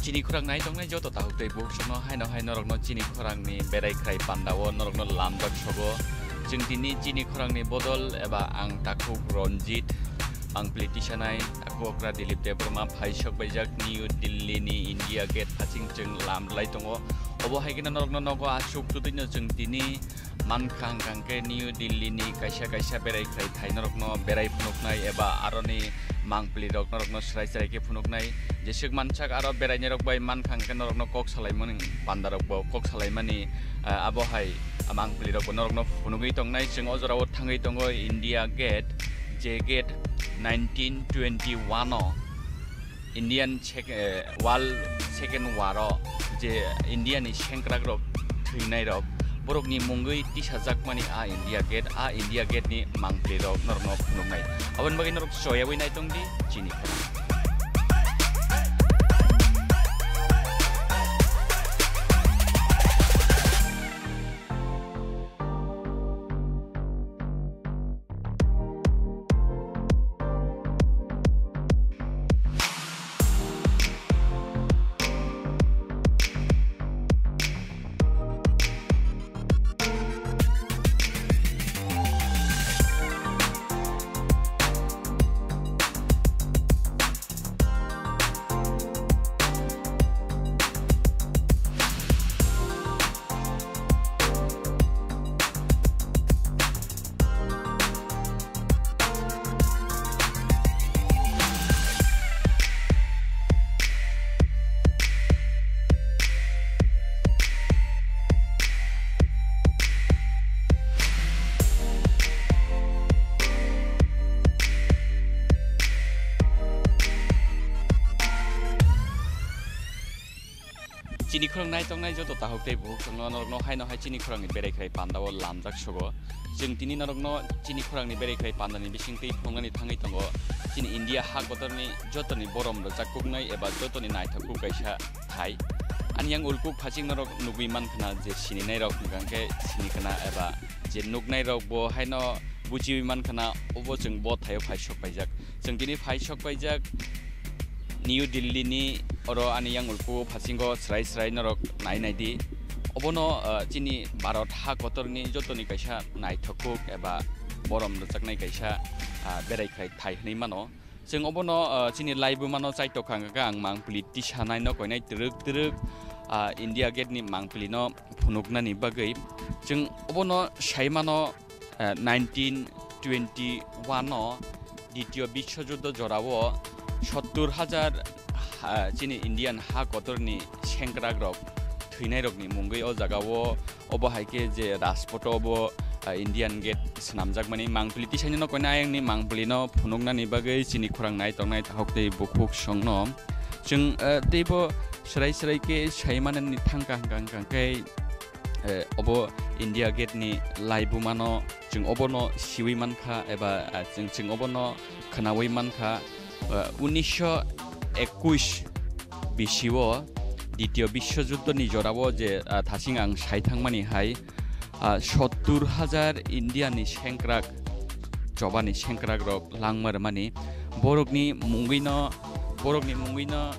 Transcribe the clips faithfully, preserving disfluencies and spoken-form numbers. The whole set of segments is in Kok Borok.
Chini khorang nai tongnai joto takhuk tei bukhuk songno haino hai norokno chini khorangni berai khrai pandao norokno lamjak sogo. Chwng tini chini khorangni bodol eba ang takhuk Ranjit, ang politician ai takhuk okra Dilip Debbarma phai sok baijak New Delhi ni India Gate phasing chwng lam rwlai tongo. Obo hai kheno norokno nogo aswk twtwino chwng tini mankha hwnkha hwnkhe New Delhi ni kaisa kaisa berai khwlai thai norokno berai phunuknai eba aroni mangpili rok norokno swrai swrai khe phunuknai. Jeswk mansak aro berainai rok bai mankha hwnkhe norokno kok salaimani panda rok bo kok salaimani, ah, abo hai mangpili rok bo norokno phunugwi tongnai. Chwng o jorao thangwi tongo India Gate, je gate nineteen twenty-one o Indian sec-, eh, World Second War o je India ni sengkrak rok thwinai rok, borok ni mungwi tisajakmani a India Gate, a India Gate ni mangpili rok norokno phunuknai. Aboni bagwi norok choyawi nai tongdi chini khorang. Chini khorang nai tongnai joto takhuk tei bukhuk songno norokno haino hai chini khorangni berai khwlai pandao lamjak sogo. Chwng tini norokno chini khorangni berai khwlai pandani bisingtwi phunuknani thangwi tongo. Chini India ha kotorni jotoni borom rwchak kuknai eba jotoni naithok kuk kaisa thai. Ani yang ulkuk phasing norok nugwi mankha na je sininai rok hwnkha khe sini khana eba je nuknai rok bo haino buchiwi mankha na obo chwng bo thaio phai sok paijak. Chwng tini phai sok paijak New Delhi ni oro ani yang ulku phasingo srai srai norok nai nai di. Obono, ah, chini Bharat ha kotorni jotoni kaisa naithok kuk eba borom rwchaknai kaisa, ah, berai khwlai thai hwnwi mano. Chwng obono, ah, chini laibumano chaitokha hwnkha khe ang mangpili tisanai no koinai twrwk twrwk, ah, India Gate ni mangpili no phunuknani bagwi. Chwng obono sai mano, eh, nineteen twenty-one o Ditio Biswojuddo jorao sottur hajar, ah, chini Indian ha kotorni sengkrakrok thwinairokni mungwi o jagao obo hai khe je Rajphoto bo, ah, Indian Gate swnamjakmani mangpili tisaino no koinai ayangni mangpilino phunuknani bagwi chini khorang nai tongnai takhuk tei bukhuk songno. Chwng, eh, teibo swrai swrai khe sai manani thangkha hwnkha hwnkha khe, eh, obo India Gate ni laibumano chwng obono siwi mankha eba, ah, chwng, chwng obono khwnawi mankha. Ah, unisho ekush bisio Ditio Biswojuddo ni jorao je, ah, thasing ang sai thangmani hai, ah, sottur hajar India ni sengkrak, chobani sengkrak rok langma rwmani borokni mungwino, borokni mungwino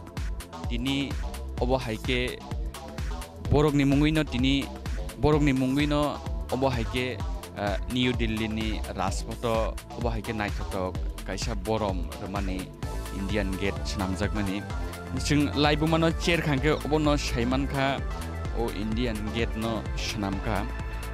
tini obo hai khe borokni mungwino tini, borokni mungwino obo hai khe, ah, New Delhi ni Rajphoto obo hai khe naithotok kaisa borom rwmani Indian Gate swnamjakmani. Chwng laibumano cher kha hwnkhe obono sai mankha o Indian Gate no swnamkha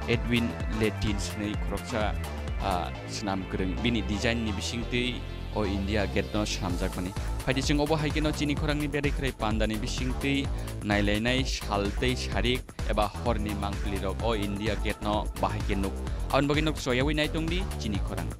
Edwin Lutyens hwnwi khoroksa, ah, swnam kwrwng. Bini design ni bisingtwi o India Gate no swnamjakmani. Phaidi chwng obo hai kheno chini khorangni berai khwrai pandani bisingtwi nailainai sal tei sarik eba horni mangpili rok o India Gate no bahai khe nuk. Aboni bagwi nok choyawi nai tongdi chini khorang.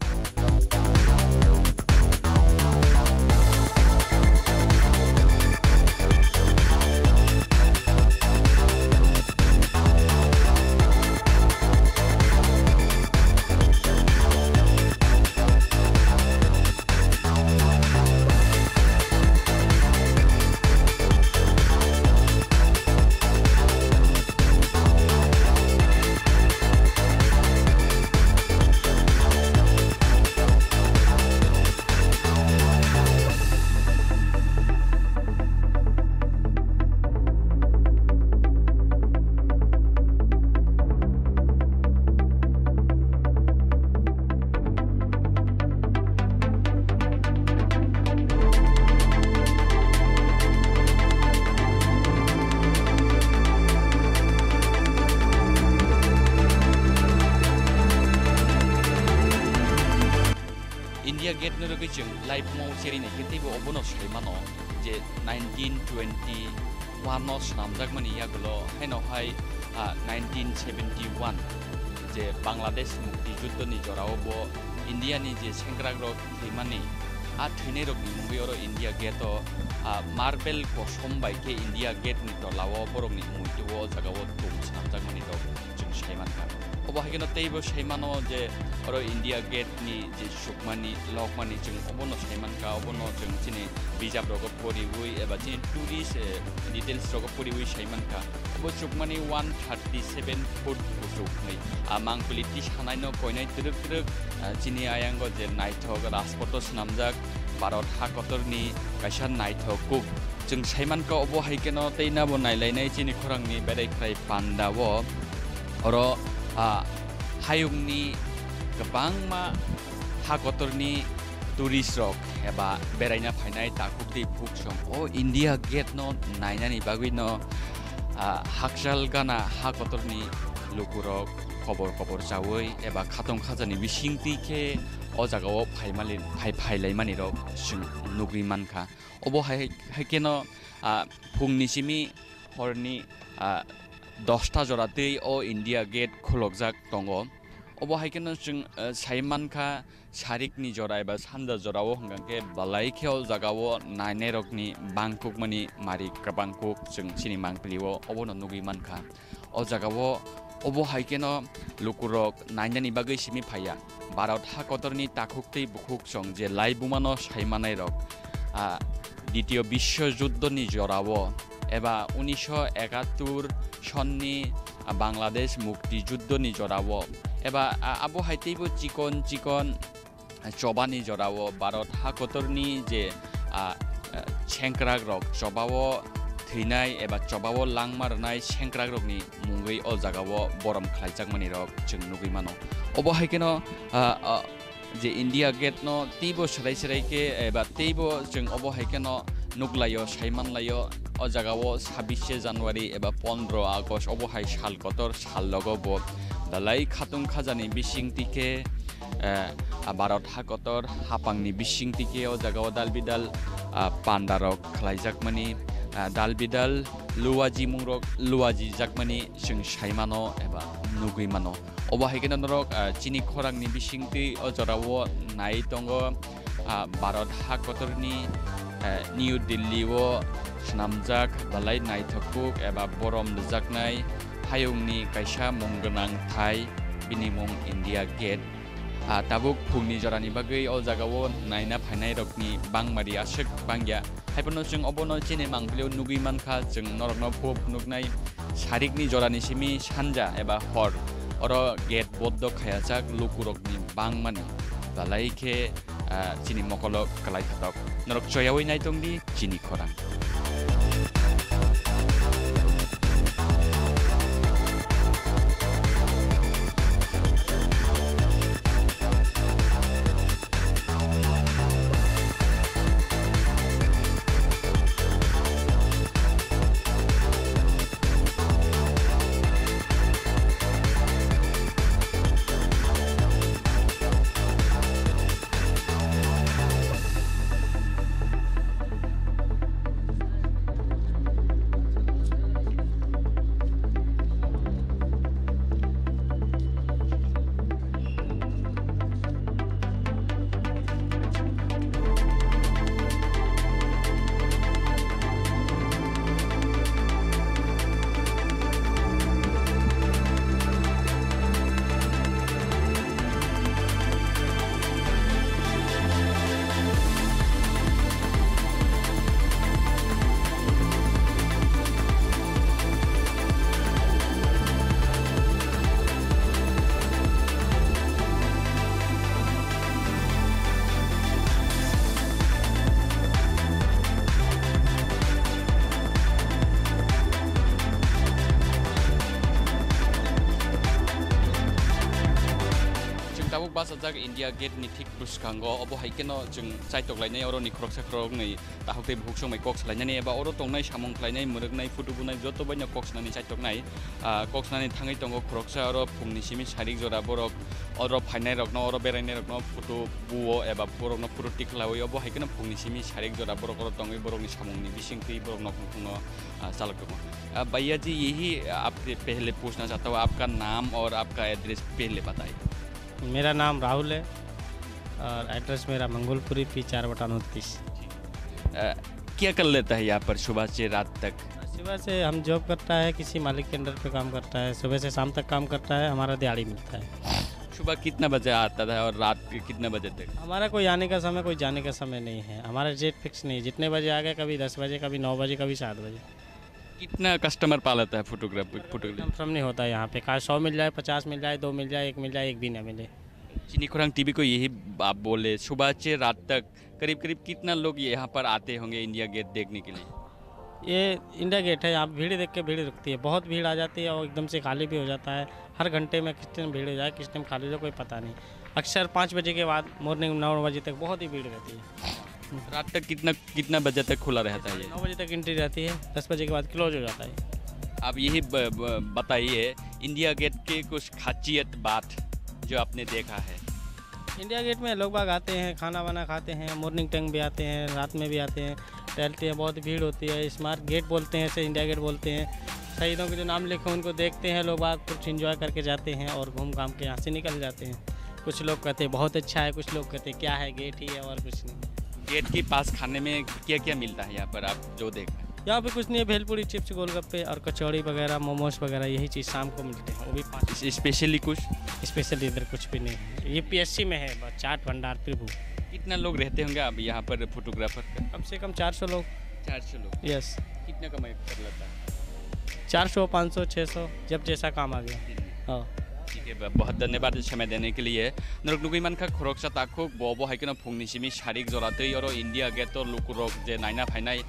Norogwi chwng live-o cherwi naikhe teibo obono sai mano je nineteen twenty-one-o swnamjakmani yagulo haino hai, ah, nineteen seventy-one je Bangladesh mukti juddhoni jorao bo India-ni je sengkrakrok thwimani, a thwinairokni mungwi oro India Gate-o, ah, marble kosom bai khe India Gate-ni tolao borokni muitu o jagao tum swnamjakmani rok chwng sai mankha. Obo hai kheno teibo sai mano je oro India Gate-ni je sukmani, lokmani chwng obono sai mankha, obono chwng chini bijap rogo poriwi eba chini tourist, eh, details rogo poriwi sai mankha. Obo sukmani one thirty-seven foot kuchuk hwnwi. A mangpili tisanaino koinai twrwk twrwk, ah, chini ayango je naithok rajpotho swnamjak Bharat hakotorni kaisa naithok kuk. Chwng sai mankha obo hai kheno tei nabo nailainai chini khorangni berai khwlai pandao. Oro, ah, hayungni kwbangma hakotorni tourist rok eba beraina phainai takhuk tei bukhuk song o India Gate no nainani bagwi no, ah, hakchal gana hakotorni lukurok kobor kobor chaui eba khatong khajani bisingtwi khe o jagao phaimali-, phai-, phailaimani rok chwng nugwi mankha. Obo hai, hai kheno, ah, phungni simi horni, ah, dosta jora twi o India Gate khulokjak tongo. Obo hai kheno chwng, ah, sai mankha, sarikni jora eba sanja jorao hwnkha khe belai khe o jagao nainairokni bangkukmani mari kwbangkuk chwng chini mangpilio obono nugwi mankha. O jagao obo hai kheno lukurok nainani bagwi simi phaiya. Bharat hakotorni takhuk tei bukhuk song je laibumano sai manairok, ah, Ditiyo Biswo Juddhoni jorao eba unisho ekattur sonni, ah, Bangladesh mukti juddhoni jorao eba, ah, abo hai teibo chikon chikon chobani jorao Bharat hakotorni je, ah, ah, sengkrakrok chobao thwinai eba chobao langma rwnai sengkrakrokni mungwi o jagao borom khlaijakmani rok chwng nugwi mano. Obo hai kheno, ah, ah, je India Gate no teibo swrai swrai khe eba teibo chwng obo hai kheno nuglaio, sai manlaio. O jagao sabishe January eba pondro August obo hai sal kotor sal logo bo belai khatung khajani bisingtwi khe, eh, Bharat hakotor hapangni bisingtwi khe o jagao dal bidal, ah, pandarok khlaijakmani, ah, dal bidal luajimungrok luajijakmani chwng sai mano eba nugwi mano. Obo hai kheno norok, ah, chini khorangni bisingtwi o jorao nai tongo, ah, Bharat hakotorni, eh, New Delhi-o swnamjak belai naithok kuk eba borom rwjaknai hayungni kaisa mung gwnang thai, bini mung India Gate. Ah, tabuk phungni jorani bagwi o jagao naina phainairokni bangmari aswk bangya. Haiphano chwng obono chini mangpilio nugwi mankha, chwng norokno phuo phunuknai sarikni jorani simi sanja eba hor oro gate boddo khayajak lukurokni bangmani belai khe, ah, chini mokolo kwlai khatok. Norok choyaui naitongdi chini khorang. Jak India Gate ni thik bwskango, obo hai kheno chwng chaitok lainai, oro ni khoroksa khoroknwi takhuk tei bukhuk songbai kok salainani eba oro tongnai samung khlainai, mwrwknai, photo bunai joto bai no kok sanani chaitoknai. Ah, kok sanani thangwi tongo khoroksa, oro phungni simi sarik jora borok oro phainai rokno, oro berainai rokno photo buo eba borokno photo tiklaiwi, obo hai kheno phungni simi sarik jora borok oro tongwi borokni samungni bisingtwi borok nok nukhungno, ah, chalok tongo. Ah, भैया जी, यही आपसे पहले पूछना चाहता हूँ, आपका नाम और आपका एड्रेस पहले बताइए। मेरा नाम राहुल है और एड्रेस मेरा मंगोलपुरी पी चार बटा उनतीस। अ, क्या कर लेता है यहाँ पर सुबह से रात तक? सुबह से हम जॉब करता है, किसी मालिक के अंडर पे काम करता है। सुबह से शाम तक काम करता है, हमारा दिहाड़ी मिलता है। सुबह कितना बजे आता था और रात के कितने बजे तक? हमारा कोई आने का समय, कोई जाने का समय नहीं है। हमारा डेट फिक्स नहीं, जितने बजे आ गए, कभी दस बजे, कभी नौ बजे, कभी सात बजे। कितना कस्टमर पा लेता है फोटोग्राफी, फोटोग्राफी? कन्फर्म नहीं होता है यहाँ पे, कहाँ सौ मिल जाए, पचास मिल जाए, दो मिल जाए, एक मिल जाए, एक भी ना मिले। चीनी खुरांग टीवी को यही आप बोले, सुबह से रात तक करीब करीब कितना लोग यहाँ पर आते होंगे इंडिया गेट देखने के लिए? ये इंडिया गेट है, यहाँ भीड़ देख के भीड़ रुकती है, बहुत भीड़ आ जाती है और एकदम से खाली भी हो जाता है। हर घंटे में किस टाइम भीड़ हो जाए, किस टाइम खाली हो जाए, कोई पता नहीं। अक्सर पाँच बजे के बाद मॉर्निंग नौ बजे तक बहुत ही भीड़ रहती है। रात तक कितना, कितना बजे तक खुला रहता है ये? नौ बजे तक एंट्री रहती है, दस बजे के बाद क्लोज हो जाता है। आप यही ब-, ब-, बताइए, इंडिया गेट के कुछ खासियत बात जो आपने देखा है? इंडिया गेट में लोग बाग आते हैं, खाना वाना खाते हैं, मॉर्निंग टाइम भी आते हैं, रात में भी आते हैं, टहलते हैं, बहुत भीड़ होती है। स्मार्ट गेट बोलते हैं, इसे इंडिया गेट बोलते हैं। शहीदों के जो नाम लिखे हैं, उनको देखते हैं लोग बाग, कुछ एंजॉय करके जाते हैं और घूम घाम के यहाँ से निकल जाते हैं। कुछ लोग कहते हैं, "बहुत अच्छा है", कुछ लोग कहते हैं, "क्या है, गेट ही है और कुछ नहीं।" गेट के पास खाने में क्या क्या मिलता है यहाँ पर, आप जो देख रहे हैं? यहाँ पे कुछ नहीं है, भेलपूरी, चिप्स, गोलगप्पे और कचौड़ी वगैरह, मोमोज वगैरह, यही चीज़ शाम को मिलते हैं, वो भी पाँच। इस-, स्पेशली कुछ? स्पेशली इधर कुछ भी नहीं है, ये पीएससी में है बस, चाट भंडार प्रभु। कितना लोग रहते होंगे आप यहाँ पर फोटोग्राफर का? कम से कम चार सौ लोग। चार सौ लोग? यस। कितना कमाई कर लेता है? चार सौ, पाँच सौ, छः सौ, जब जैसा काम आ गया। दिन में? हाँ। ठीक है, ब-, बहुत धन्यवाद समय देने के लिए। Norok nugui mankha khoroksa takhuk, bo bo hai kheno phungni simi sarik jora twi oro India Gate o lukurok je naina phainai,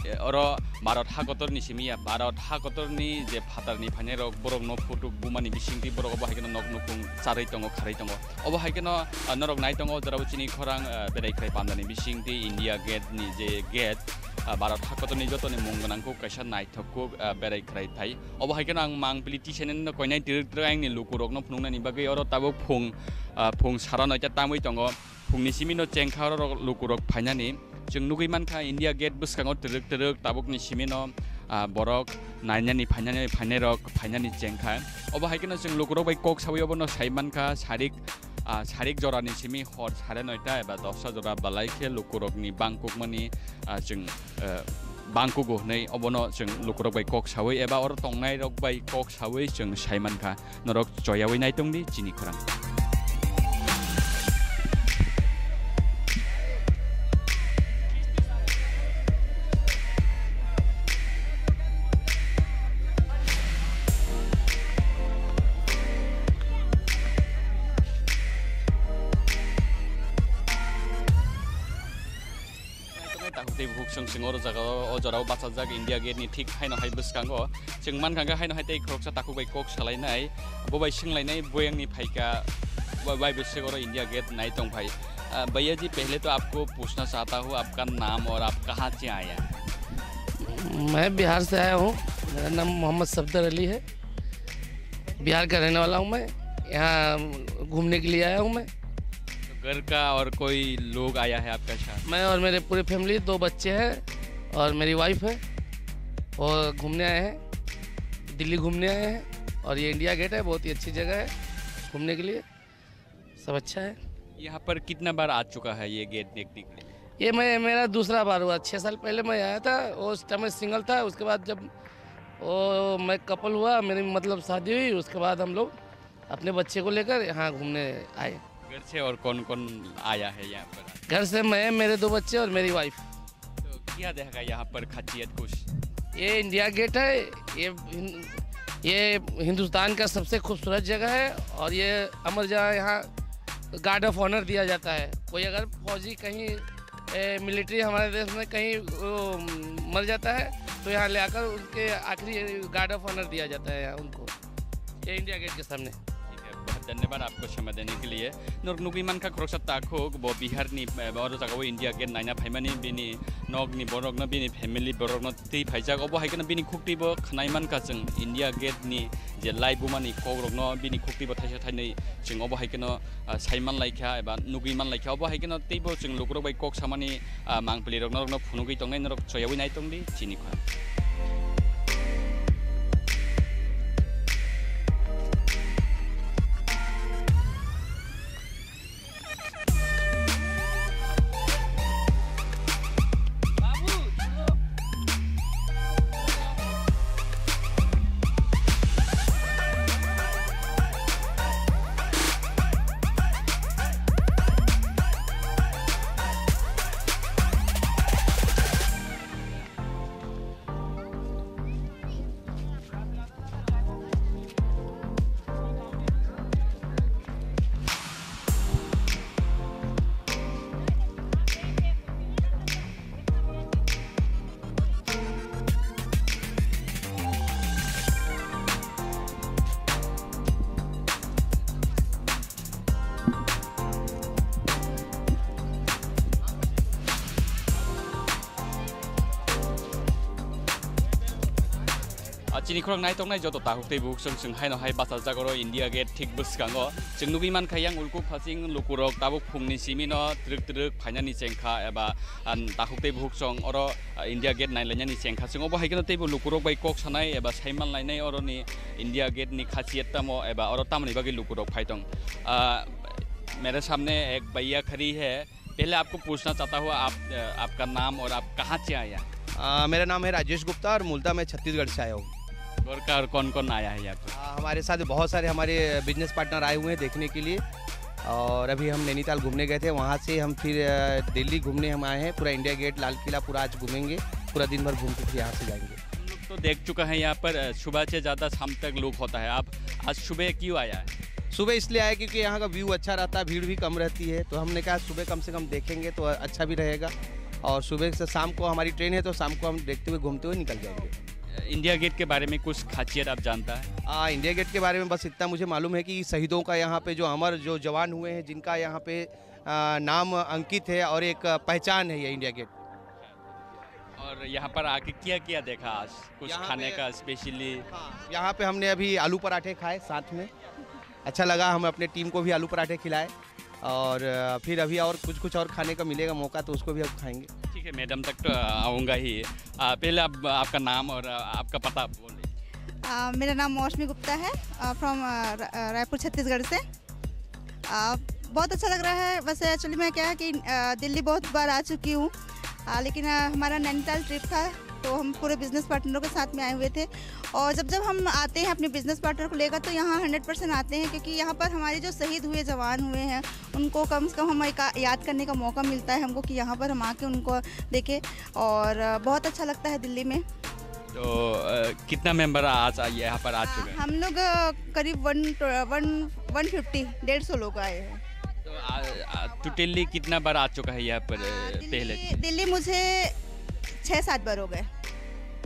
e, oro Bharat hakotorni simi ya, Bharat hakotorni je phatarni phainairok, borokno photo bumani bisingtwi borok obo hai kheno nok nukhung charwi tongo, kharwi tongo. Obo hai kheno, ah, norok nai tongo, o jorao chini khorang, ah, berai khwlai pandani bisingtwi India Gate ni je gate, ah, Bharat hakotorni jotoni mung gwnang kuk kaisa naithok kuk, ah, berai khwlai phai. Obo hai kheno ang mang pili tisani no koinai twrwk twrwk ayangni lukurokno phunuknani bagwi oro tabuk phung, ah, phung sara noita tamwi tongo. Phungni simi no chengkha oro lukurok phainani. Chwng nugui mankha India Gate bwskango twrwk twrwk tabukni simi no, ah, borok nainani phainani phainairok phainani chengkha. Obo hai kheno chwng lukurok bai kok sawi obono sai mankha sarik, ah, sarik jorani simi hor sare noita eba dosta jora balai khe lukurokni bangkukmani, ah, chwng, eh, bangkugo hwnwi obono chwng lukurok bai kok sawi eba oro tongnairok bai kok sawi chwng sai mankha. Norok choyawi naitongdi chini khorang. Tei bukhuk chwng, chwng oro jaga o, o jora o bachajak India Gate ni thik haino hai bwskango. Chwng mankha khe haino hai tei khoroksa takhuk bai kok salainai. Bo bai swnglainai, bo yang ni phaikha, bo bai bwswk oro India Gate nai tong phai. Ah, भैया जी, पहले तो आपको पूछना चाहता हूँ, आपका नाम और आप कहाँ से आया है? मैं बिहार से आया हूँ, मेरा नाम मोहम्मद सफदर अली है। बिहार का रहने वाला हूँ मैं, यहाँ घूमने के लिए आया हूँ मैं। तो घर का और कोई लोग आया है आपका साथ? मैं और मेरे पूरी फैमिली, दो बच्चे हैं और मेरी वाइफ है, और घूमने आए हैं, दिल्ली घूमने आए हैं। और ये इंडिया गेट है, बहुत ही अच्छी जगह है घूमने के लिए, सब अच्छा है। यहाँ पर कितना बार आ चुका है ये गेट देखने के लिए? ये मैं, मेरा दूसरा बार हुआ। छः साल पहले मैं आया था, उस टाइम मैं सिंगल था। उसके बाद जब वो मैं कपल हुआ, मेरी मतलब शादी हुई, उसके बाद हम लोग अपने बच्चे को लेकर यहाँ घूमने आए। घर से और कौन कौन आया है यहाँ पर? घर से मैं, मेरे दो बच्चे और मेरी वाइफ। तो क्या देखा यहाँ पर खासियत कुछ? ये इंडिया गेट है, ये हिं-, ये हिंदुस्तान का सबसे खूबसूरत जगह है और ये अमर जगह, यहाँ गार्ड ऑफ ऑनर दिया जाता है। कोई अगर फौजी कहीं, ए, मिलिट्री हमारे देश में कहीं, वो, मर जाता है, तो यहाँ ले आकर उनके आखिरी गार्ड ऑफ ऑनर दिया जाता है यहाँ उनको, ये इंडिया गेट के सामने। ठीक है, बहुत धन्यवाद आपको समय देने के लिए। Norok nugwi mankha khoroksa takhuk bo Bihar ni, eh, oro jagao India Gate naina phaimani bini nok ni borok no, bini family borok no twi phaijak. Obo hai kheno bini khukti bo khwnai mankha chwng India Gate ni je lai bumani kok rok no bini khukti bo thaisa thainwi chwng obo hai kheno, ah, sai man laikha eba nugwi man laikha. Obo hai kheno teibo chwng lukurok bai kok samani, ah, mangpili rok norok no phunugwi tongnai, norok choyawi nai tongdi chini kha. Ah, chini khorang naitok nai joto takhuk tei bukhuk chwng chwng haino hai bachajak oro India Gate thik bwskango. Chwng nugwi mankha yang ulkuk phasing lukurok tabuk phungni simino twrwk twrwk phainani chengkha eba, ah, takhuk tei bukhuk chwng oro, ah, India Gate nailainani chengkha. Chwng obo hai kheno teibo lukurok bai kok sanai eba saiman lainai oroni India Gate ni khasiyat tamo eba oro tamoni bagwi lukurok phai tong. Ah, mere samne ek bhaiya khadi hai. पहले आपको पूछना चाहता हूँ, आप, अ, आपका नाम और आप कहाँ से आया? अ, मेरा नाम है राजेश गुप्ता और मूलतः मैं छत्तीसगढ़ से आया हूँ। और का, और कौन-कौन आया है यहाँ पर? अ, हमारे साथ बहुत सारे हमारे बिजनेस पार्टनर आए हुए हैं देखने के लिए और अभी हम नैनीताल घूमने गए थे, वहाँ से हम फिर, अ, दिल्ली घूमने हम आए हैं। पूरा इंडिया गेट, लाल किला पूरा आज घूमेंगे, पूरा दिन भर घूम के फिर यहाँ से जाएंगे। हम लोग तो देख चुका है यहाँ पर, अ, सुबह से ज़्यादा शाम तक लोग होता है। आप आज सुबह क्यों आया है? सुबह इसलिए आया क्योंकि यहाँ का व्यू अच्छा रहता है, भीड़ भी कम रहती है, तो हमने कहा सुबह कम से कम देखेंगे तो अच्छा भी रहेगा। और सुबह से शाम को हमारी ट्रेन है, तो शाम को हम देखते हुए घूमते हुए निकल जाएंगे। इंडिया गेट के बारे में कुछ खासियत आप जानता है? आ, इंडिया गेट के बारे में बस इतना मुझे मालूम है कि शहीदों का यहाँ पे जो अमर जो जवान हुए हैं, जिनका यहाँ पे, आ, नाम अंकित है और एक पहचान है ये इंडिया गेट। और यहाँ पर आके क्या-क्या देखा आज? कुछ यहाँ खाने पे का स्पेशली? हाँ, यहाँ पे हमने अभी आलू पराठे खाए साथ में, अच्छा लगा। हम अपने टीम को भी आलू पराठे खिलाए और, अ, फिर अभी और कुछ-कुछ और खाने का मिलेगा मौका, तो उसको भी अब खाएंगे। ठीक है, मैडम तक तो आऊँगा ही। आ, पहले आप, आपका नाम और, आ, आपका पता बोलिए। आ, मेरा नाम मौसमी गुप्ता है, आ, फ्रॉम, आ, र-, आ, रायपुर, छत्तीसगढ़ से। आ, बहुत अच्छा लग रहा है। वैसे एक्चुअली मैं क्या है कि, आ, दिल्ली बहुत बार आ चुकी हूँ, आ, लेकिन, आ, हमारा नैनीताल ट्रिप था, तो हम पूरे बिजनेस पार्टनरों के साथ में आए हुए थे। और जब जब हम आते हैं अपने बिजनेस पार्टनर को लेकर, तो यहाँ हंड्रेड परसेंट आते हैं, क्योंकि यहाँ पर हमारे जो शहीद हुए जवान हुए हैं, उनको कम से कम हम एक याद करने का मौका मिलता है हमको कि यहाँ पर हम आके उनको देखें। और, आ, बहुत अच्छा लगता है दिल्ली में। तो, अ, कितना मेंबर आज आ, यहाँ पर आ आ, चुके हैं? हम लोग, अ, करीब वन, वन, वन फिफ्टी, डेढ़ सौ लोग आए हैं। तो, आ, आ, टोटली कितना बार आ चुका है यहाँ पर, आ, अ, दिल्ली, पहले? दिल्ली मुझे छः सात बार हो गए।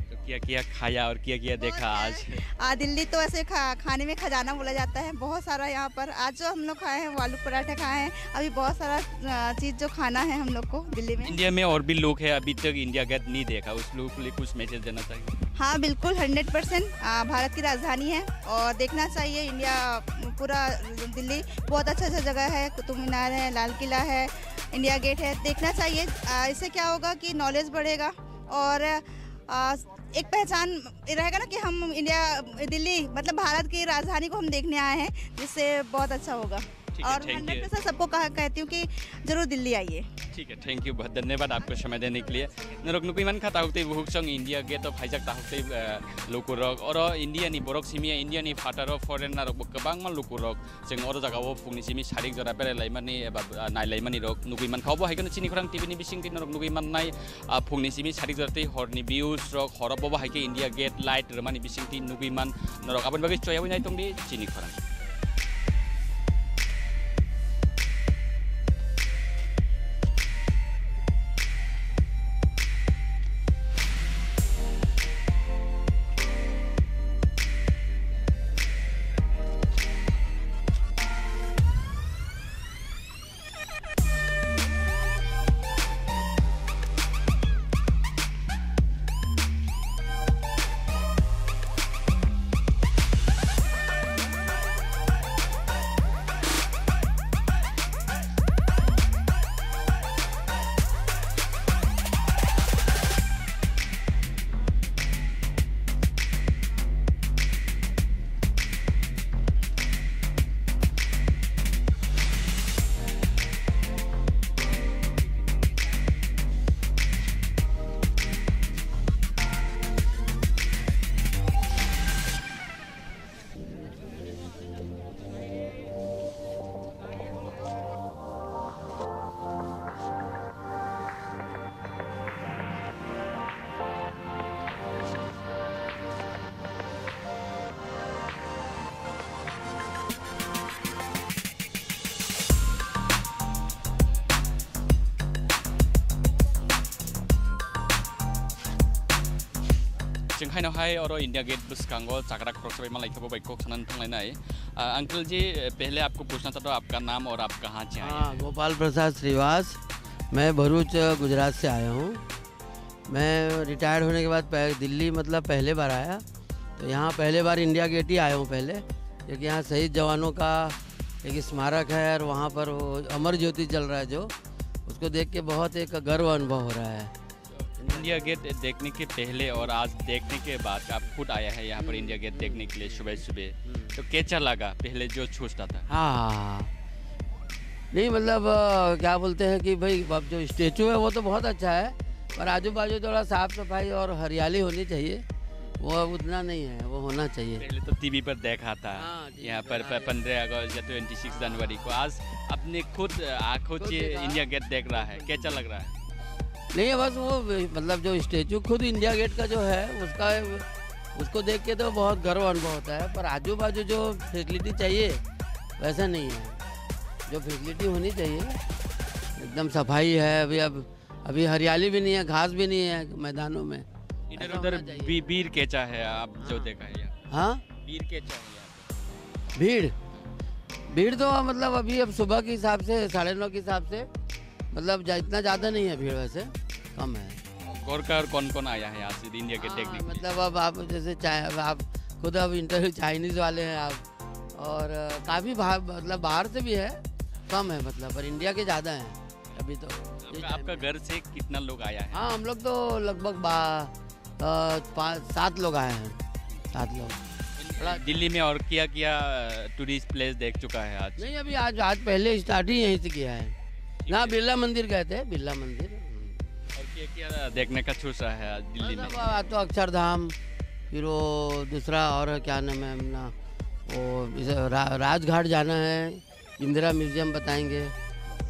तो क्या क्या खाया और क्या क्या बहुत देखा है। आज? आ, दिल्ली तो ऐसे खा-, खाने में खजाना बोला जाता है, बहुत सारा यहाँ पर। आज जो हम लोग खाए हैं, वो आलू पराठे खाए हैं। अभी बहुत सारा, अ, चीज़ जो खाना है हम लोग को दिल्ली में। इंडिया में और भी लोग हैं, अभी तक इंडिया गेट नहीं देखा, उस लोगों के लिए कुछ मैसेज देना चाहिए? हाँ, बिल्कुल, हंड्रेड परसेंट, आ, भारत की राजधानी है और देखना चाहिए इंडिया, पूरा दिल्ली बहुत अच्छा-अच्छा जगह है, कुतुब मीनार है, लाल किला है, इंडिया गेट है, देखना चाहिए। आ, इससे क्या होगा कि नॉलेज बढ़ेगा और, आ, एक पहचान रहेगा ना कि हम इंडिया, दिल्ली, मतलब भारत की राजधानी को हम देखने आए हैं, जिससे बहुत अच्छा होगा। ठीक है, और thank you। हंड्रेड परसेंट सबको कहा, कहती हूँ कि जरूर दिल्ली आइए। ठीक है, thank you, बहुत धन्यवाद आपको समय देने के लिए। Norok nugwi mankha, takhuk tei bukhuk chwng India Gate o phaijak takhuk tei, eh, lukurok. Oro India ni borok simi ya, India ni phataro foreigner rok bo kwbangma lukurok. Chwng oro jaga o phungni simi sarik jora berai laimani eba, ah, nai laimani rok nugwi mankha. Obo hai kheno chini khorang T V ni bisingtwi norok nugwi mannai, ah, phungni simi sarik jora tei horni views rok, horo bobo hai khe India Gate light rwmani bisingtwi nugwi man norok. Aboni bagwi choyawi nai tongdi chini khorang. Chwng haino hai oro India Gate bwskango chakra khoroksa bai malai khe bo bai kok sanani thanglainai. Ah, uncle ji, pehle aapko puchna chahta hu, aapka naam aur aap kahan se aaye hain? हाँ, गोपाल प्रसाद श्रीवास। मैं भरूच, गुजरात से आया हूँ। मैं रिटायर्ड होने के बाद पह-, दिल्ली, मतलब, पहले बार आया, तो यहाँ पहले बार इंडिया गेट ही आया हूँ पहले, क्योंकि यहाँ शहीद जवानों का एक स्मारक है और वहाँ पर वो अमर ज्योति जल रहा है जो, उसको देख के बहुत एक गर्व अनुभव हो रहा है। इंडिया गेट देखने के पहले और आज देखने के बाद, आप खुद आया है यहाँ पर हम्म, इंडिया गेट हम्म, देखने के लिए सुबह सुबह, हम्म। तो कैसा लगा पहले जो सोचता था? हाँ, हाँ, हाँ। नहीं, मतलब, अ, क्या बोलते हैं कि भाई, अब जो स्टैचू है, वो तो बहुत अच्छा है, पर आजू बाजू थोड़ा साफ सफाई और हरियाली होनी चाहिए, वो अब उतना नहीं है, वो होना चाहिए। पहले तो टीवी पर देखा था, हाँ, टीवी यहाँ पर पर, हाँ। पंद्रह अगस्त या ट्वेंटी सिक्स जनवरी को, आज अपने खुद आंखों खुद से देखा। इंडिया गेट देख रहा है, कैसा लग रहा है? नहीं, बस वो, मतलब, जो स्टैचू खुद इंडिया गेट का जो है, उसका, उसको देख के तो बहुत गर्व अनुभव होता है, पर आजू बाजू जो फैसिलिटी चाहिए, वैसा नहीं है। जो फैसिलिटी होनी चाहिए, एकदम सफाई है। अभी, अब, अभी हरियाली भी नहीं है, घास भी नहीं है मैदानों में। इधर ऐसा उधर होना चाहिए। भी-, भीड़ कैसा है, आप जो हाँ। देखा है यहाँ? हाँ? भीड़ कैसा है यहाँ पे? भीड़, भीड़ तो, मतलब, अभी अब सुबह के हिसाब से, साढ़े नौ के हिसाब से, मतलब, जा-, इतना ज़्यादा नहीं है भीड़, वैसे कम है। घर का और कौन-कौन आया है यहाँ से इंडिया गेट हाँ, देखने के लिए? मतलब, अब आप जैसे चाहे, अब आप खुद, अब इंटरव्यू चाइनीज़ वाले हैं आप, और, अ, काफ़ी बाहर, मतलब, बाहर से भी है, कम है, मतलब, पर इंडिया के ज़्यादा हैं अभी तो। आपका, आपका घर से कितना लोग आया है? हाँ, हम लोग तो लगभग बा-, अ, पाँच, सात लोग आए हैं, सात लोग। थोड़ा दिल्ली में और क्या-क्या, अ, टूरिस्ट प्लेस देख चुका है आज? नहीं, अभी आज, आज पहले स्टार्ट ही यहीं से किया है। ठीक ना, है। बिरला मंदिर गए थे, बिरला मंदिर। हम्म। और क्या-क्या देखने का सोच रहा है आज दिल्ली में? मतलब, आ, तो अक्षरधाम, फिर वो दूसरा और क्या नाम है अपना, वो इस रा-, राजघाट जाना है। Indira Museum बताएंगे।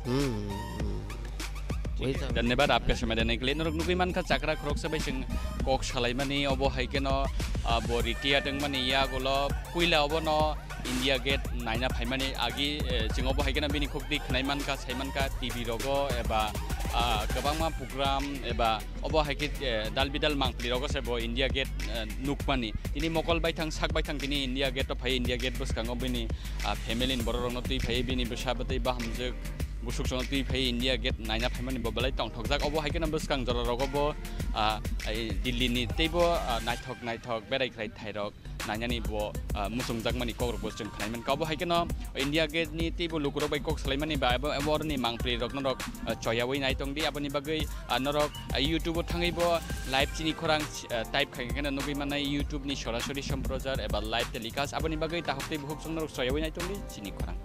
हम्म, हम्म, हम्म। वही सब। धन्यवाद आपका समय देने के लिए। Norok nugui mankha chakra khoroksa bai chwng kok salaimani, obo hai kheno, ah, bo retire wngmani yagulo puila obono India Gate naina phaimani agi, eh, chwng obo hai kheno bini khukdi khwnai mankha, sai mankha T V rogo eba, ah, kwbangma program eba Obo hai khe, eh, dal bidal mangpli rogo se bo India Gate, eh, nukmani. Tini mokol baithang, sak baithang tini India Gate o phai, India Gate bwskango bini, ah, family ni borok rokno twi phai, bini bwsa bwtwi bahamjwk busuk sono twi phai India Gate naina phaimani bo belai tongthokjak. Obo hai kheno bwskang jora rogo bo, ah, ai Delhi ni teibo, ah, naithok naithok berai khlai thairok nainani bo, ah, muchungjakmani kokrokbo chwng khnai mankha. Obo hai kheno India Gate ni teibo lukurok bai kok salaimani ba abo, abo oroni mangpli rok norok, ah, choyawi nai tongdi. Aboni bagwi, ah, norok, ah, YouTube o thangwi bo live chini khorang, ah, type khai kheno nugwi manai YouTube ni sorasori somprochar eba live telecast. Aboni bagwi tahuk tei buhuk chwng norok choyawi nai tongdi chini khorang.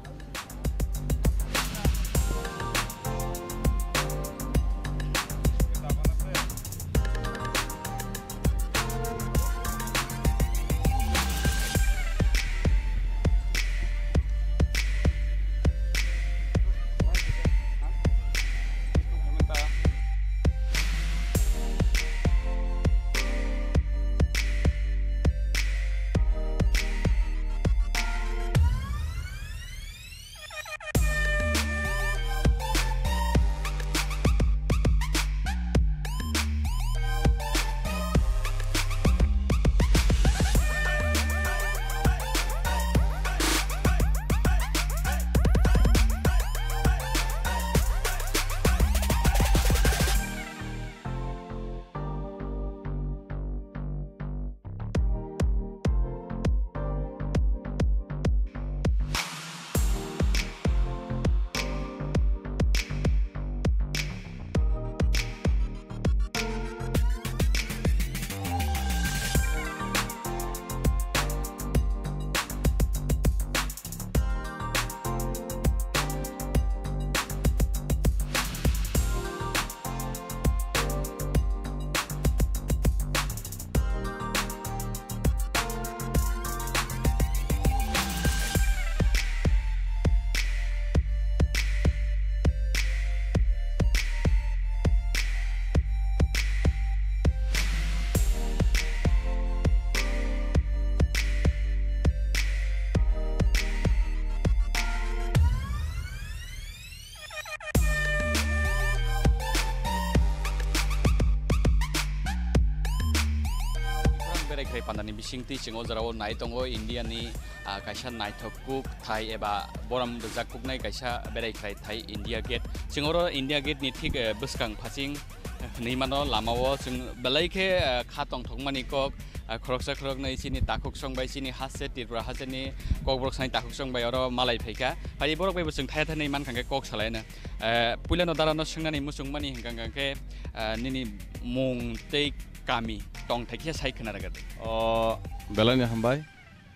Berai khwrai pandani bisingtwi chwng o jorao nai tongo India ni, ah, kaisa naithok kuk thai eba borom rijak kuknai kaisa berai khwrai thai India Gate. Chwng oro India Gate ni thik, eh, bwskang phasing, eh, hwnwi mano lama o chwng belai khe, eh, kha tongthokmani kok, eh, khoroksa khoroknwi chini takhuk song bai chini haste Tripura haste ni Kokborok sani takhuk song bai oro malai phaikha. Phai borok bai bo chwng thaya thanwi mankha khe kok salaino. Eh, puilano darano swngnani muchungmani hwnkha hwnkha khe, eh, nini mung tei kami tongthai khe sai khna rwgwdi. O, belai ni hambai.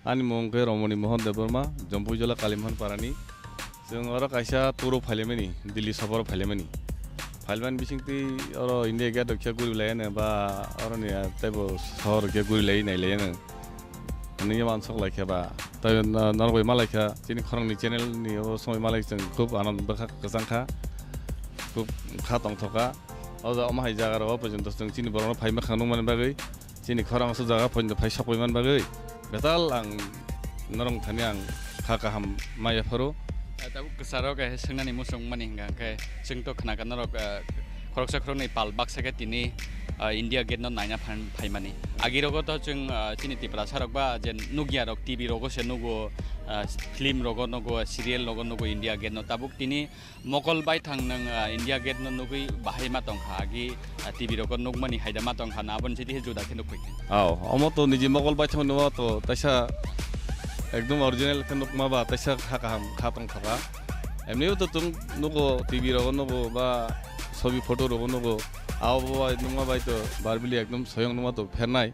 Ani mung khe Romoni Mohan Debbarma, Jompuijola Kalimhan Parani. Chwng oro kaisa tour o phailaimani, Delhi sobar o phailaimani. Phailmani bisingtwi oro India Gate rok khe guri laiyano ba oroni, ah, teibo sohor rok khe guri lai nai laiyano. Hwnwi wansuk lai khe ba. Tai na-, norok bai ma lai kha, chini khorang ni channel ni o somoi ma lai chwng khub anand bwkha kwchang kha. Khub kha tongthok kha. O ja omo hai jaga rok o porjonto chwng chini borok no phai mankha nukmani bagwi. Chini khorang aswk jaga phai, phai sok pai man bagwi. Betal ang norok thani ang kha kaham ma yapharo. Eh, tabuk kwcharo kaisa swngnani muchung mani hwnkha khe chwng to khna kha norok, eh, khoroksa khoroknwi pal baksa khe tini, eh, India Gate no naina phan-, phaimani. Agi rogo to chwng, eh, chini Tiprasa rok ba je nukya rok T V rogo se nugo, eh, film rogo nugo, serial rogo nugo India Gate no. Tabuk tini mokol baithang nwng, ah, India Gate no nugwi bahai ma tongkha, agi, ah, T V rogo nukmani haida ma tongkha, na aboni sidi he juda khe nukphi khe. Aw, omo to niji mokol baithang nw to taisa ekdom original khe nukma ba taisa kha kaham kha tongthokha. Emni to chwng nugo T V rogo nugo ba sobi photo rogo nugo. Abo bai nukma bai to barbili ekdom soyong nukma to phernai.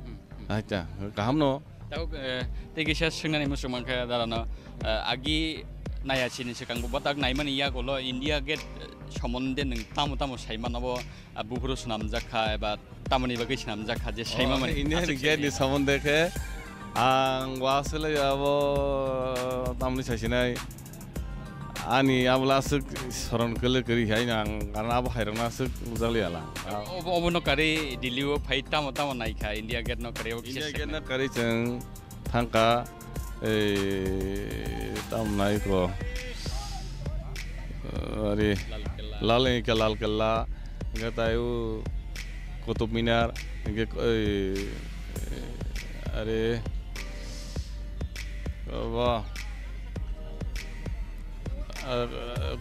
Hmm, hmm. Acha, kaham no. Tabuk, eh, tei kisa swngnani muchung mankha darano, eh, agi naya sini swkang bo bwtak naimani yagulo India Gate, eh, somonde nwng tamo tamo sai mano bo, ah, buphuru swnamjak kha eba tamoni bagwi swnamjak kha je sai Oh, mamani India aswk Gate ni sai somonde khe ang wasle abo tamoni saisinai. Ani abole aswk soron kwlwi kwrwi hai nang, karon abo hai rokno aswk bujak liya lang. Obo, obo no karwi Delhi o phai tamo tamo nai kha, India Gate no karwi obo kisa India Gate no karwi chwng thang kha, ei, tamo nai ko, ari Lal Kella. Lal, hwnkhe Lal Kella, hwnkhe tai o Qutub Minar, hwnkhe, ei, ari, obo. Ar,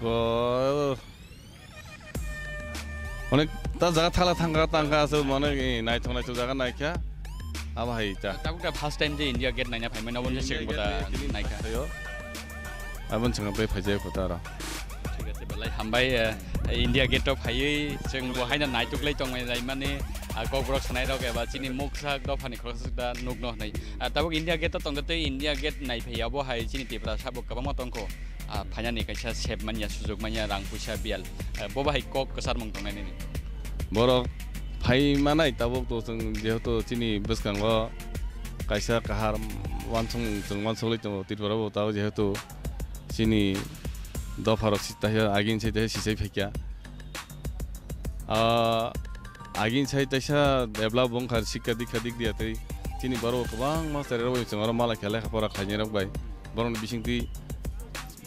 go-, onek ta jaga thala thangkha tangkha aswk mane, eh, naithok naithok jaga naikha. Abo hai ta. Tabuk ta first time je India Gate naina phaimani, obo India second Gate bota ni tini naikha. Thaio. Aboni swngo bai phaijak kho ta aro. Thik ase, belai hambai, eh, India Gate o phaiwi chwng bo haino naituklai tongmani, ah, kokborok sanai rok eba chini muksa dophani khoroksa da nukno hwnwi. Ah, tabuk India Gate o tongkhe tei India Gate naiphai abo hai chini Tiprasa bo kwbangma tongkho. Ah, phainani kaisa sep manya, sujuk manya, rang puisa biyal. Eh, bo bahai kok kwcharmung tongnai nini? Borok phai manai tabuk to chwng jehetu chini bwskango kaisa kahar wansong chwng wansogwi tongo Tripura bo tabuk jehetu chini dopharok si-, taisa agini sai taisa sisai phaikha. Ah, agini sai taisa develop wngkha sikka dikka dik diya tei chini borok kwbangma cherai rok chwng oro malai kha lekha pora khlainai rok bai borokni bisingtwi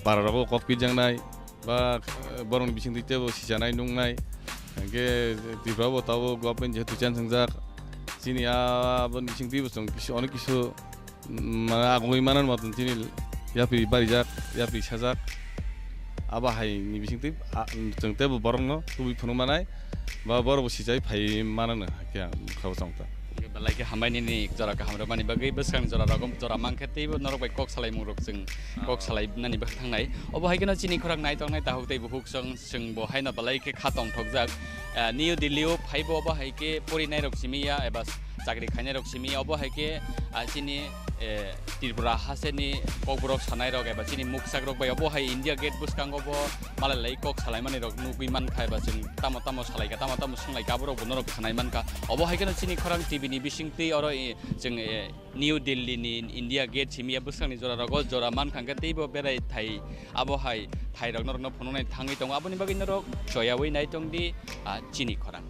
para rogo kok pirjaknai ba, eh, borokni bisingtwi teibo sijanai nuknai. Hwnkhe Tripura bo tabuk government jehetu change wngjak, chini a, aboni bisingtwi bo chwng kisi, onek kisu, mm, mane agungwi manani moton chini yapri barijak, yapri sajak. Abo hai ni bisingtwi, a, chwng teibo borokno tubui phunuk manai ba borokbo sijai phai manano, hakhe ang khabo chong ta. Belai khe hambai nini jora kaham rwmani bagwi, bwskang jora rogo jora mankhe teibo norok bai kok salaimung rok chwng kok salainani bagwi thangnai. Obo hai kheno chini khorang nai tongnai tahuk tei bukhuk chwng, chwng bo haino belai khe kha tongthokjak. Ah, New Delhi o phaibo obo hai khe porinai rok simi ya eba chakri khainai rok simi ya, obo hai khe, ah, chini, eh, Tripura hasteni kokborok sanai rok eba chini muksak rok bai obo hai India Gate bwskango bo malai lai kok salaimani rok nugwi mankha eba chwng tamo tamo salaikha, tamo tamo swnglaikha, aborok bo norok khanai mankha. Obo hai kheno chini khorang T V ni bisingtwi oro, eh, chwng, eh, New Delhi ni India Gate simi ya bwskangni jora rogo jora mankha hwnkhe teibo berai thai abo hai thai rok norokno phunuknai thangwi tongo, aboni bagwi norok choyawi nai tongdi, ah, chini khorang.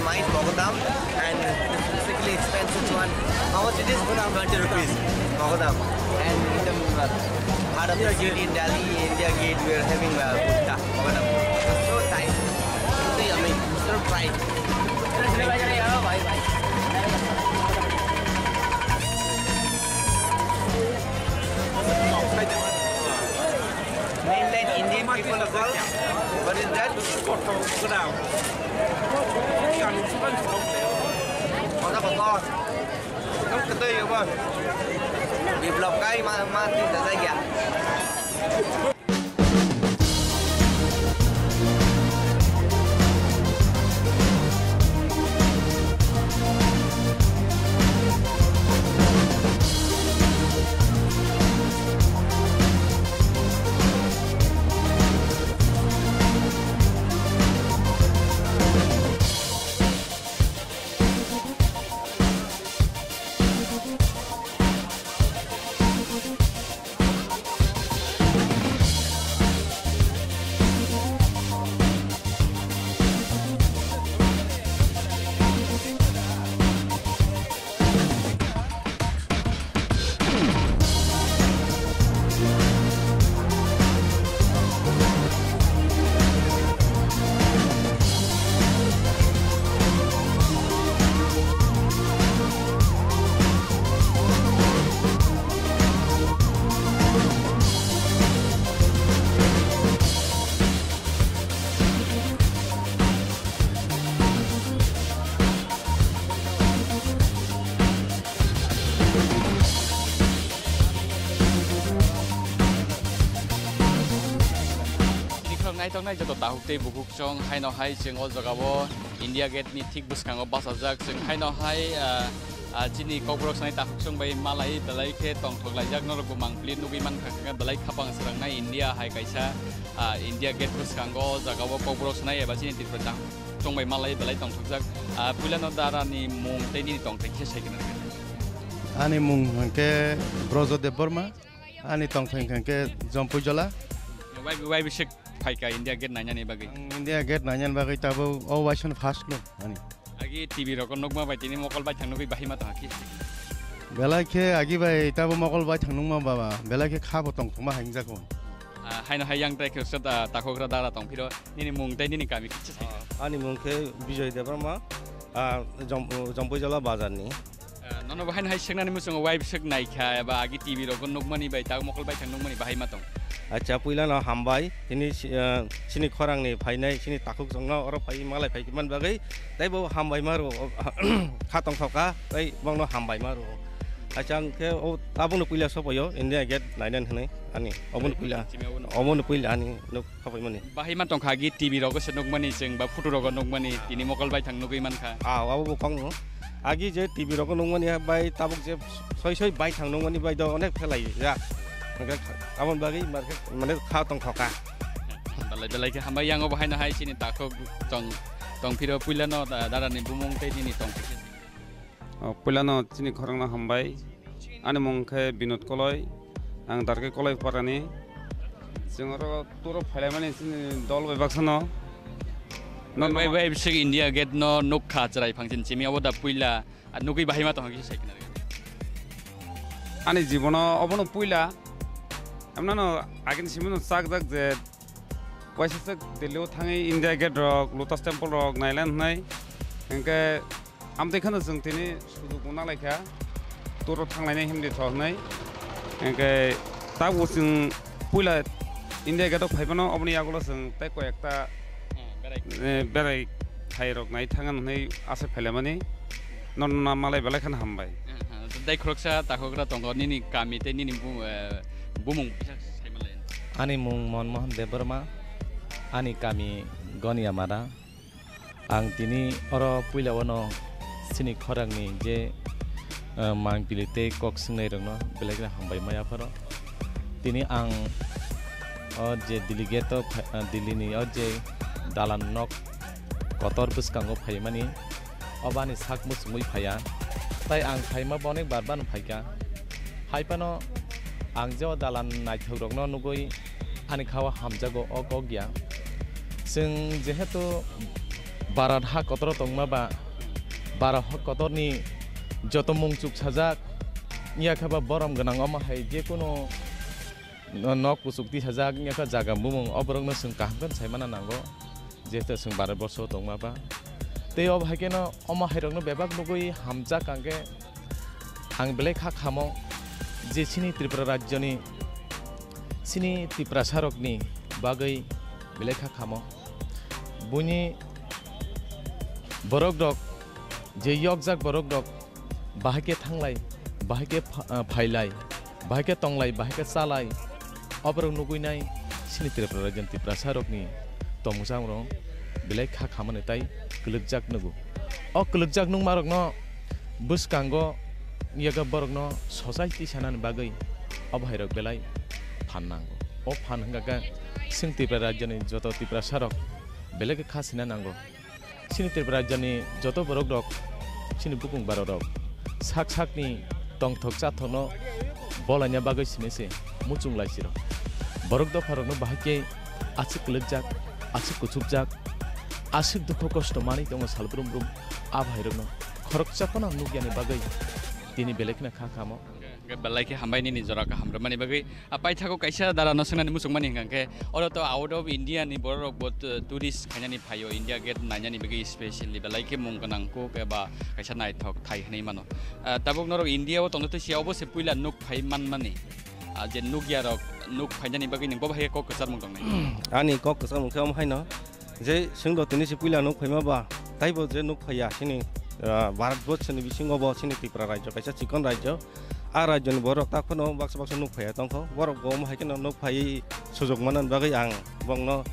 Mines, Mogodam, and basically expensive one. How much it is? Twenty rupees. Mogodam. And in the heart of the city in Delhi, India Gate, we are having uh, Buddha, Mogodam. It's so nice. It's so yummy. It's so bright. Mainland Indian people of all. What is that? Kota kotor. Kota kotor ya, Bang. Biplop kai ma ma ti ta ya. Chini khorang naithok nai joto takhuk tei bukhuk chwng haino hai chwng o jaga o India Gate ni thik bwskango bachajak chwng haino hai, ah, ah, chini kokborok sanai takhuk chwng bai malai belai khe tongthok laijak norok bo mangpili nugwi mankha khe belai khapang swrangnai India hai kaisa, ah, India Gate bwskango o jaga o kokborok sanai eba chini Tripura takhuk chwng bai malai belai tongthokjak. Ah, puilano dara ni mung tei nini tongthai khe sai gwnang khe. Ani mung hwnkhe Brojo Debbarma, ani tongthai hwnkhe Jompuijola. Wai, wai bisik phaikha India Gate nainani bagwi? Ang India Gate nainani bagwi tabuk o waisano first no ani. Agi T V rok nukma bai tini mokol bai thang nugwi bahai ma tongkha khe. Belai khe agi bai tabuk mokol bai thang nukma baba, belai khe kha bo tongthokma hai wngjak o. Ah, haino hai yang tei khe swk ta-, takhukra dara tong phiro nini mung tei nini kami kisa sai. Ah, ani mung khe Bijoy Debbarma, ah, Jom-, Jompuijola bazar ni. Ah, nono bo haino hai swknani muchungo wai bwswk naikha eba agi T V rogo nukmani bai tak mokol bai thang nukmani bahai ma tong? Acha, puila no hambai, tini si-, ah, chini khorang ni phainai, chini takhuk chwngno oro phai malai phai man bagwi, tei bo hambai ma rwo, kha tongthok kha, tei bongno hambai ma rwo. Acha, ang khe o tabukno puila sopaio, India Gate nainani hwnwi ani, obono puila, obono puila ani nuk. Khapaimani. Bahai ma tongkha agi T V rogo se nukmani chwng ba photo rogo nukmani tini mokol bai thang nugwi mankha. Ah, abo bo kong no. Agi je T V rogo nukmani bai tabuk je soi soi bai thang nukmani bai do onek phelai ya. Hwnkhe aboni bagwi market mane kha tongthoka. Belai belai khe hambai yango bahai no hai chini takhuk tong tong phiro puila no da-, dara ni bumung tei nini tong. O, puilano chini khorangno hambai. Ani mung khe Binod Koloi, ang Darke Koloi parani. Chwng oro tour o phailaimani chini dol bai baksano. Bai, bai, bai, bisik India Gate no nukha chwrai phangchin chimi, obo da puila, a, nugwi bahai ma tongkha kisa sai khna. Ani jibono obono puila. Amnano agini simi no chak jak je Waisa se Delhi o thangwi India Gate rok, Lotus Temple rok nailan hwnwi. Hwnkhe amtwi kheno chwng tini sujuk bo nalaikha. Tour o thanglainai himdi tho hwnwi. Hwnkhe tabuk chwng puila India Gate o phaiphano oboni yagulo chwng tei koi ekta, eh, berai thai rok nai thangna hwnwi ase phailaimani. Nono na malai belai kheno hambai. Tei khoroksa takhukra tongo nini kami tei nini bu-, eh, bumung kisa sai malai. Ani mung Monmohan Debbarma, ani kami Goniamara. Ang tini oro puila wano chini khorangni je, eh, mangpili tei kok swngnai rokno belai kheno hambai maya pharo. Tini ang o je Delhi gate o phai-, eh, Delhi ni o je dalan nok kotor bwskango phaimani. Obo ani sak muchungwi phaiya. Tai ang phaima bo onek bar bar no phaikha. Hai phano ang je o dalan naithok rokno nugwi ani kha o hamjago o kok ya. Chwng jehetu Bharat ha kotor tongma ba, Bharat ha kotorni joto mungchuk sajak, wngya khe ba borom gwnang omo hai je kunu nok kuchuk tisajak, wngya khe jaga bumung, o borokno chwng kaham khe sai mana nango, jehetu chwng Bharat borsho tongma ba. Tei obo hai kheno omo hairokno bebak nugwi hamjak ang khe ang belai kha khamo je chini Tripura rajyoni, chini Tiprasarokni bagwi belai kha khamo. Buini borok rok, je yokjak borok rok, bahai khe thanglai, bahai khe pha-, ah, phailai, bahai khe tonglai, bahai khe chalai, o borok nugwi nai chini Tripura rajyoni Tiprasa rokni tongmung chamung rok belai kha khamani tai kwlwkjak nugo. O kwlwkjak nungma rokno bwskango yaga borokno society sanani bagwi o bahai rok belai phan nango. O phan hwnkha khe chwng Tripura rajyoni joto Tiprasa rok belai khe kha sina nango. Chini Tripura rajyoni joto borok rok, chini bukung barok rok sak sakni tongthok chathokno bolaina bagwi sini se muchung lai siro. Borok dopha rokno bahai khe aswk kwlwkjak, aswk kuchukjak, aswk dukho kosto manwi tongo sal brum brum. A bahai rokno khoroksa phano nukyani bagwi tini belai kheno kha khamo. Hwnkhe belai khe hambai nini jora kaham rwmani bagwi. A paithago kaisa dara no swngnani muchungmani hwnkha khe, oro to out of India ni borok rok bo tu-, tourist khainani phaio, India Gate nainani bagwi specially belai khe mung gwnang kuk eba kaisa naithok thai hwnwi mano. Ah, tabuk norok India o tongtwi siya obo se puila nuk phai manmani. Ah, je nukya rok nuk phainani bagwi nwng bo bahai khe kok kwcharmung tongnai. Ani kok kwcharmung khe omo haino. Je chwng do tini se puila nuk phaima ba, taibo je nuk phaiya chini, ah, Bharat borso ni bisingo bo chini Tripura rajyo kaisa chikon rajyo. A rajyo ni borok tak phano baksa baksa nuk phaiya tongkho. Borok bo omo hai kheno nuk phaiwi sujok manna bagwi ang bongno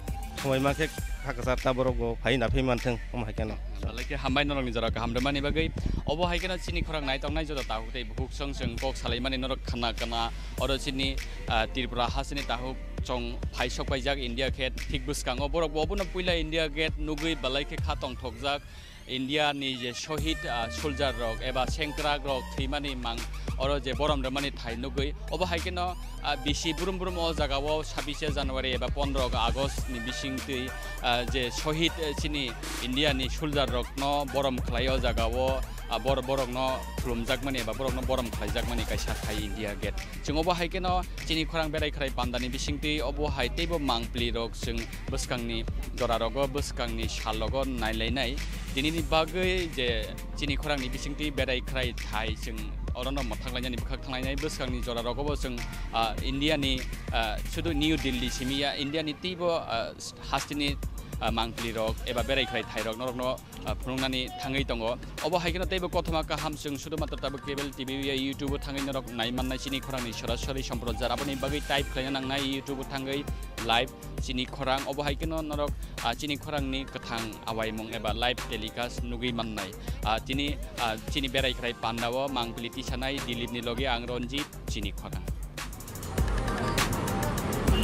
swmai ma khe kha kwchar ta borok bo phai na phai manthwng omo hai kheno. Belai khe hambai norok ni jora kaham rwmani bagwi. Obo hai kheno chini khorang nai tongnai joto takhuk tei bukhuk song song kok salaimani norok khna khna oro chini, ah, Tripura ha chini takhuk chong phai sok paijak India Gate thik bwskango. Borok bo obono puila India Gate nugwi belai khe kha tongthokjak. India ni je shohid, ah, soldier rok eba sengkrak rok thwimani mang oro je borom rwmani thai nugwi. Obo hai kheno, ah, bisi brum brum o jaga o sabise January eba pondro August ni bising twi, ah, je shohid, eh, chini India ni soldier rok no borom khlai o jaga o, ah, bor-, borok no khulumjakmani eba borok no borom khlaijakmani kaisa thai India Gate. Chwng obo hai kheno chini khorang berai khwrai pandani bisingtwi obo hai teibo mangpli rok chwng bwskangni jora rogo, bwskangni sal rogo nailainai. Tinini bagwi je chini khorangni bisingtwi berai khwrai thai chwng orono mwthang lainani bwkhak thang lainai. Bwskangni jora rogobo chwng, ah, India ni, ah, sudu New Delhi simi ya, India ni teibo, ah, hasteni, ah, mangpli rok eba berai khwrai thai rok norokno ah, phunuknani thangwi tongo. Obo hai kheno teibo kothoma kaham chwng sudu matro tabuk cable T V ya YouTube o thangwi norok nai mannai chini khorangni sorasori somprochar. Aboni bagwi type khlaina nangnai YouTube o thangwi live chini khorang. Obo hai kheno norok, ah, chini khorangni kwthang awaimung eba live telecast nugwi mannai. Ah, tini, ah, chini berai khwrai pandao mangpili tisanai Dilip ni loge ang Ranjit. Chini khorang.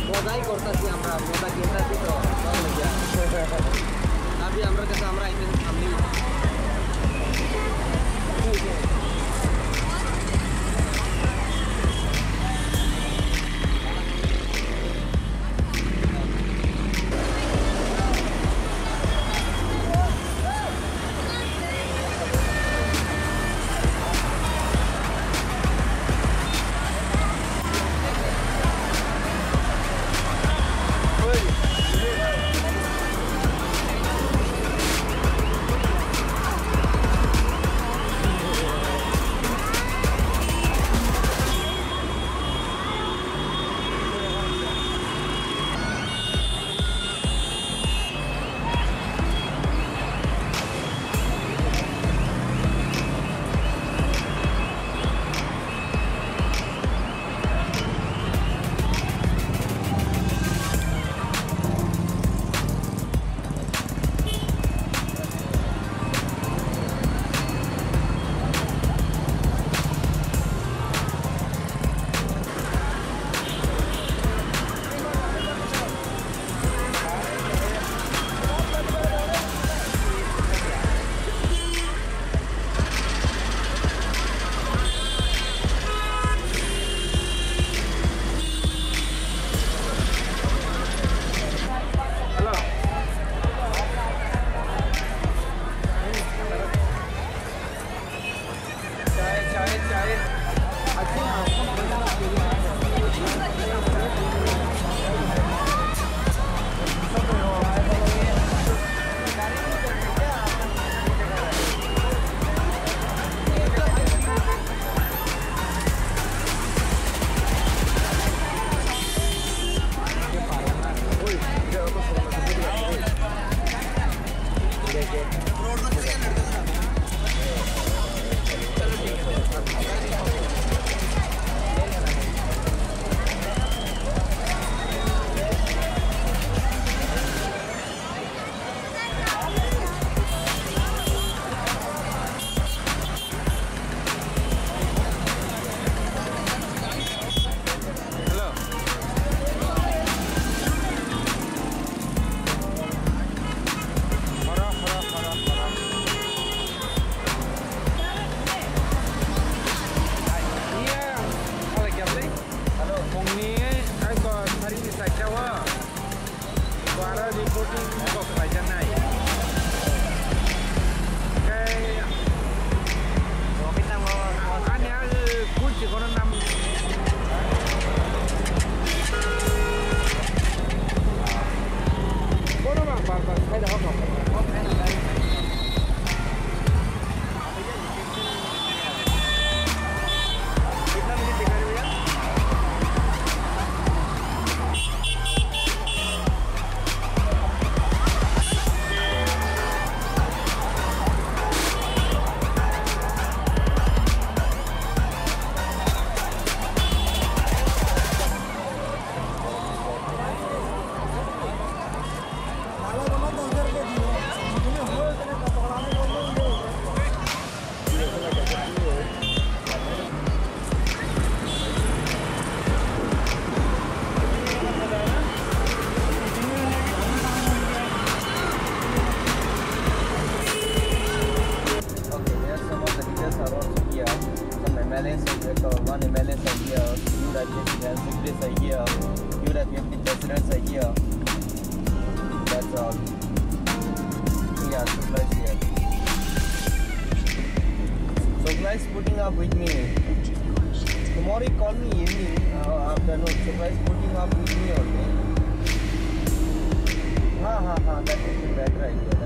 মজাই করতাছি আমরা, মজা কিনতাছি তো, ভালো লাগে। আপনি আমরা কাছে আমরা এখানে সামনেই। Are here. You would have kept the residents are here. That's all. Yeah, supplies here. Supplies putting up with me. Tomorrow you call me evening, uh, afternoon. Supplies putting up with me only. Ha ha ha. That would be better idea.